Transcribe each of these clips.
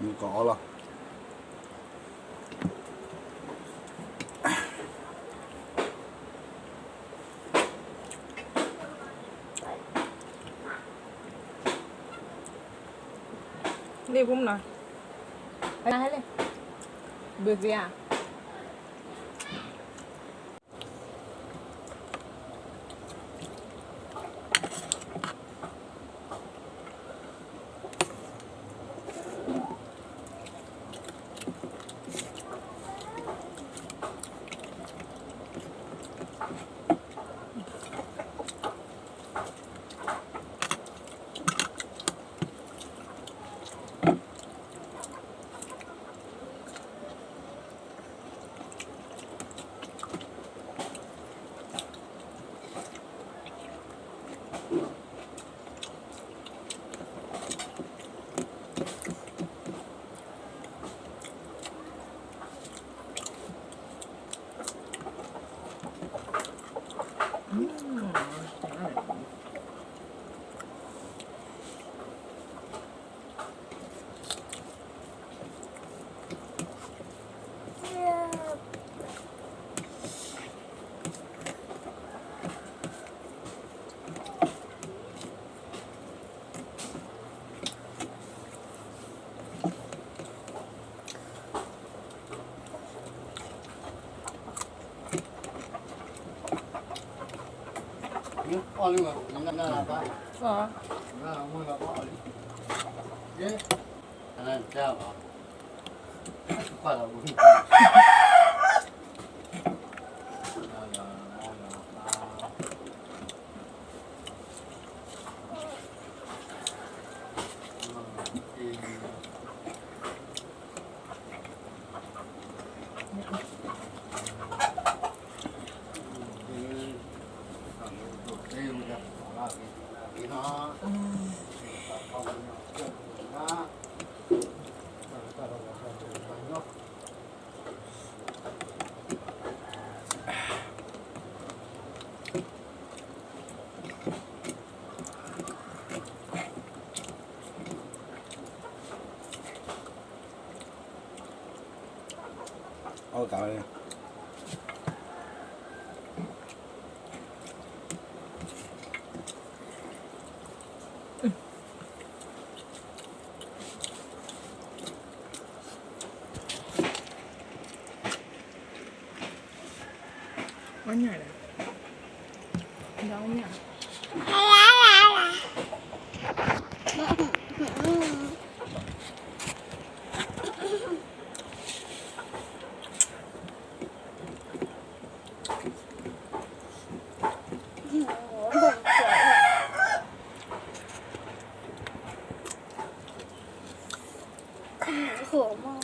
မုၢ်ကအီၣ်လီၤ. လ့ၣ်ဖိမနီၤ, ဘုသ့ဧါ.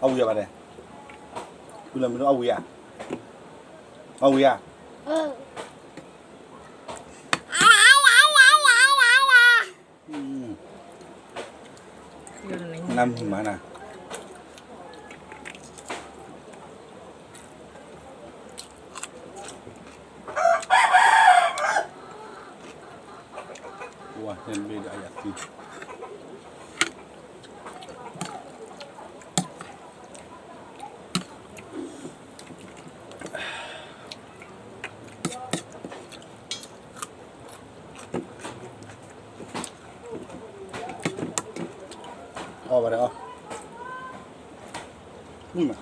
အဝံၤယၤဘၣ်န့ၣ်, အဝံၤယၤ, အဝံၤယၤ, နမၤနၤ ဝဲန့ၣ်မ့ၢ်ဒီးအယၤသံ အီၣ်ဘၣ်ဒီးအီၣ်, မုၢ်မး,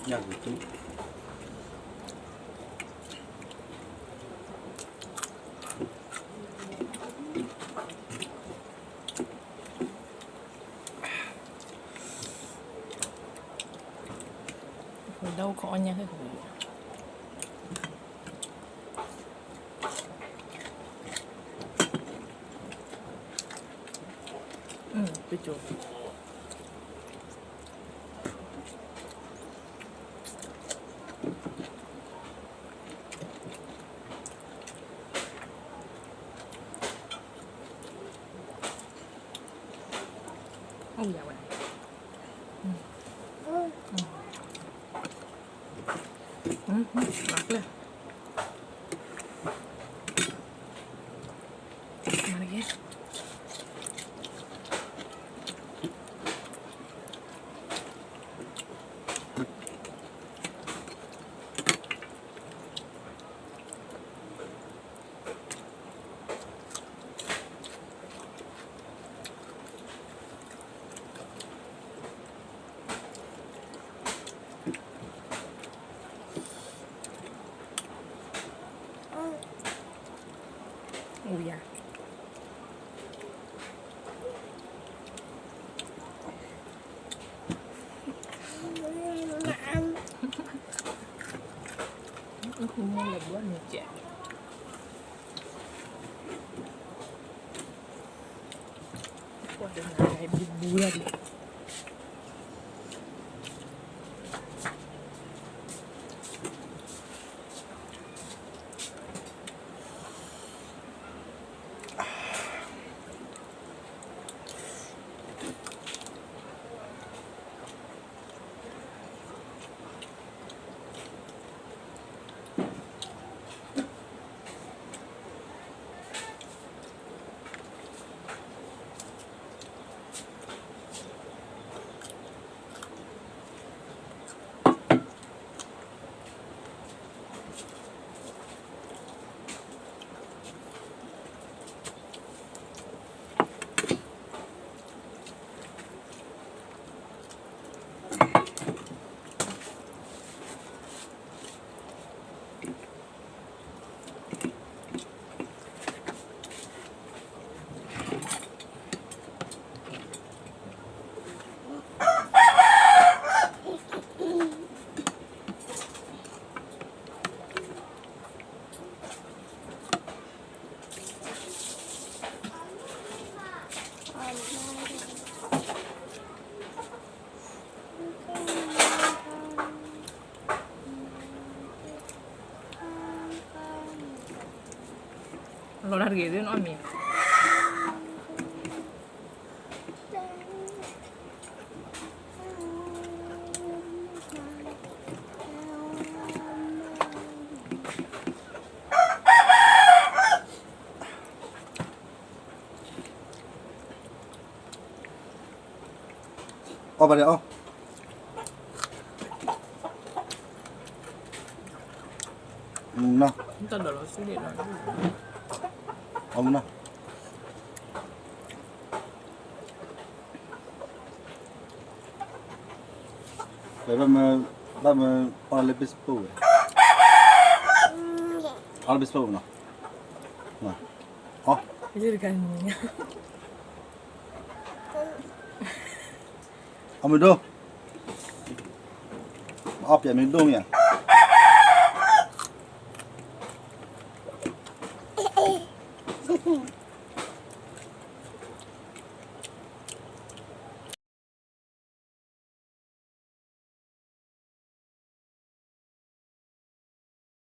ညၣ်က့ၤ ဒီးအိၣ်ခိးအီၣ်ညၣ်ဟဲၣ်ဟူး, ပကၠိ အိၣ်ယၤဝဲ, မၤကျဲ, မၤတက့ၢ်. အိၣ်ယၤ, အဃိမ့ၢ်လၢဘျီန့ၣ်ကဲ, ကွၢ်တနၤဘူးဘူးလီၤဒံး. လီၤတၢ်တဂ့ၤသ့ၣ်နီၣ်မံၤ, အီၣ်ဘၣ်ဒီးအီၣ်, နီၢ်, အီၣ်မနီၢ်. ဝဲဘၣ်မ, ဘၣ်မ, အီၣ်လၢ Facebook ဝဲ, အီၣ်လၢ Facebook နီၤ, အီၣ်, အီၣ်မ့ၢ်ဒိၣ်, အီၣ်ပျဲမ့ၢ်ဒိၣ်မ့ၢ်ဧါ.